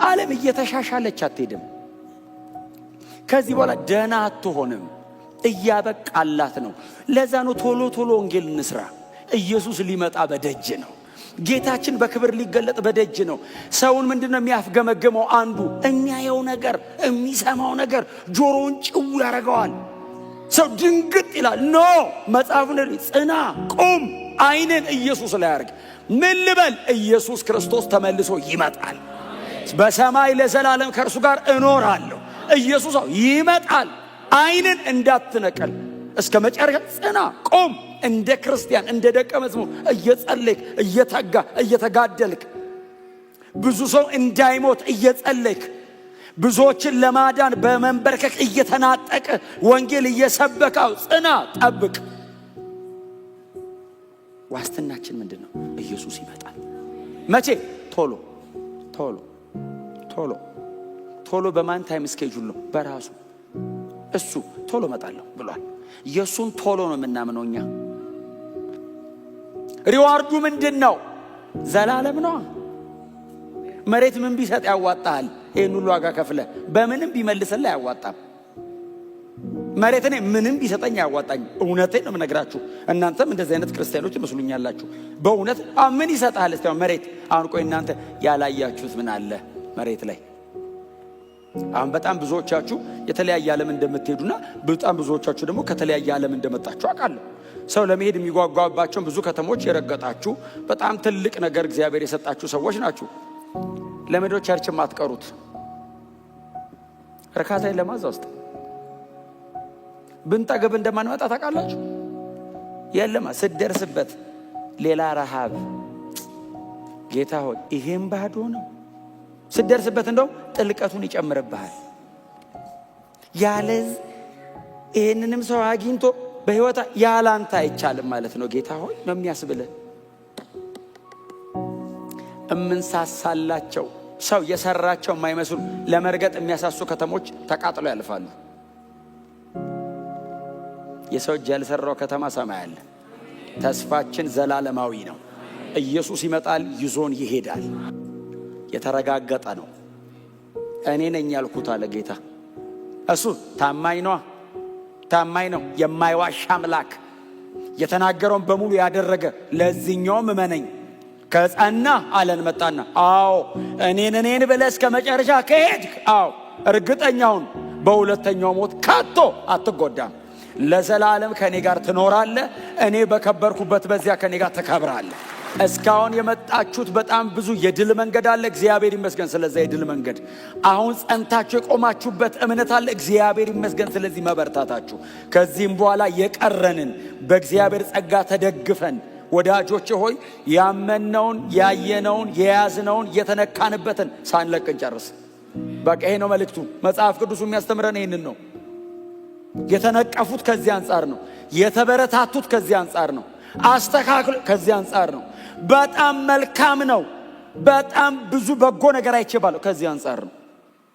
ዓለም እየተሻሻለች አትሄድም። ከዚህ በኋላ ደህና አትሆንም። እያበቃላት ነው። ለዛ ነው ቶሎ ቶሎ ወንጌል እንስራ። ኢየሱስ ሊመጣ በደጅ ነው። ጌታችን በክብር ሊገለጥ በደጅ ነው። ሰውን ምንድን ነው የሚያፍገመግመው? አንዱ የሚያየው ነገር፣ የሚሰማው ነገር ጆሮውን ጭው ያደርገዋል። ሰው ድንግጥ ይላል። No፣ መጽሐፉን ጽና፣ ቁም፣ አይንን ኢየሱስ ላይ አድርግ። ምን ልበል? ኢየሱስ ክርስቶስ ተመልሶ ይመጣል። በሰማይ ለዘላለም ከእርሱ ጋር እኖራለሁ። ኢየሱስ ይመጣል። አይንን እንዳትነቅል እስከ መጨረሻ ጽና፣ ቁም። እንደ ክርስቲያን፣ እንደ ደቀ መዝሙር እየጸለይክ፣ እየተጋ፣ እየተጋደልክ፣ ብዙ ሰው እንዳይሞት እየጸለይክ፣ ብዙዎችን ለማዳን በመንበርከክ እየተናጠቀ ወንጌል እየሰበካው ጽና፣ ጠብቅ። ዋስትናችን ምንድን ነው? ኢየሱስ ይመጣል። መቼ? ቶሎ ቶሎ ቶሎ ቶሎ። በማን time schedule ነው? በራሱ። እሱ ቶሎ እመጣለሁ ብሏል። የእሱን ቶሎ ነው የምናምነው እኛ። Reward ኡ ምንድን ነው? ዘላለም ነዋ። መሬት ምን ቢሰጥ ያዋጣሃል? ይህን ሁሉ ዋጋ ከፍለ በምንም ቢመልስልህ አያዋጣም። መሬት እኔ ምንም ቢሰጠኝ አያዋጣኝ። እውነቴን ነው የምነግራችሁ። እናንተም እንደዚህ አይነት ክርስቲያኖች ይመስሉኛላችሁ። በእውነት ምን ይሰጥሃል? እስቲ መሬት አሁን ቆይ፣ እናንተ ያላያችሁት ምን አለ መሬት ላይ? አሁን በጣም ብዙዎቻችሁ የተለያየ ዓለም እንደምትሄዱና በጣም ብዙዎቻችሁ ደግሞ ከተለያየ ዓለም እንደመጣችሁ አውቃለሁ። ሰው ለመሄድ የሚጓጓባቸውን ብዙ ከተሞች የረገጣችሁ፣ በጣም ትልቅ ነገር እግዚአብሔር የሰጣችሁ ሰዎች ናችሁ። ለምንድነው church የማትቀሩት? እርካታ የለም እዛ ውስጥ። ብንጠግብ እንደማንመጣ ታውቃላችሁ። የለማ፣ ስትደርስበት ሌላ ረሃብ። ጌታ ሆይ፣ ይሄም ባዶ ነው። ስትደርስበት እንደውም ጥልቀቱን ይጨምርብሃል። ያለዝ ይህንንም ሰው አግኝቶ በሕይወታ ያላንተ አይቻልም ማለት ነው። ጌታ ሆይ ነው የሚያስብልህ። እምንሳሳላቸው፣ ሰው የሰራቸው የማይመስሉ፣ ለመርገጥ የሚያሳሱ ከተሞች ተቃጥለው ያልፋሉ። የሰው እጅ ያልሰራው ከተማ ሰማይ አለ። ተስፋችን ዘላለማዊ ነው። ኢየሱስ ይመጣል፣ ይዞን ይሄዳል። የተረጋገጠ ነው። እኔ ነኝ ያልኩት አለ ጌታ። እሱ ታማኝ ነዋ፣ ታማኝ ነው። የማይዋሽ አምላክ፣ የተናገረውን በሙሉ ያደረገ። ለዚህኛውም እመነኝ ከጸና አለን መጣና፣ አዎ፣ እኔን እኔን ብለህ እስከ መጨረሻ ከሄድክ፣ አዎ፣ እርግጠኛውን በሁለተኛው ሞት ከቶ አትጎዳም። ለዘላለም ከእኔ ጋር ትኖራለህ። እኔ በከበርኩበት በዚያ ከእኔ ጋር ትከብራለህ። እስካሁን የመጣችሁት በጣም ብዙ የድል መንገድ አለ። እግዚአብሔር ይመስገን ስለዛ የድል መንገድ። አሁን ጸንታችሁ የቆማችሁበት እምነት አለ። እግዚአብሔር ይመስገን ስለዚህ መበርታታችሁ። ከዚህም በኋላ የቀረንን በእግዚአብሔር ጸጋ ተደግፈን፣ ወዳጆቼ ሆይ፣ ያመነውን፣ ያየነውን፣ የያዝነውን፣ የተነካንበትን ሳንለቅ እንጨርስ። በቃ ይሄ ነው መልእክቱ። መጽሐፍ ቅዱሱ የሚያስተምረን ይህንን ነው። የተነቀፉት ከዚህ አንጻር ነው። የተበረታቱት ከዚህ አንጻር ነው። አስተካክሎ ከዚህ አንጻር ነው። በጣም መልካም ነው። በጣም ብዙ በጎ ነገር አይቼባለሁ። ከዚህ አንጻር ነው።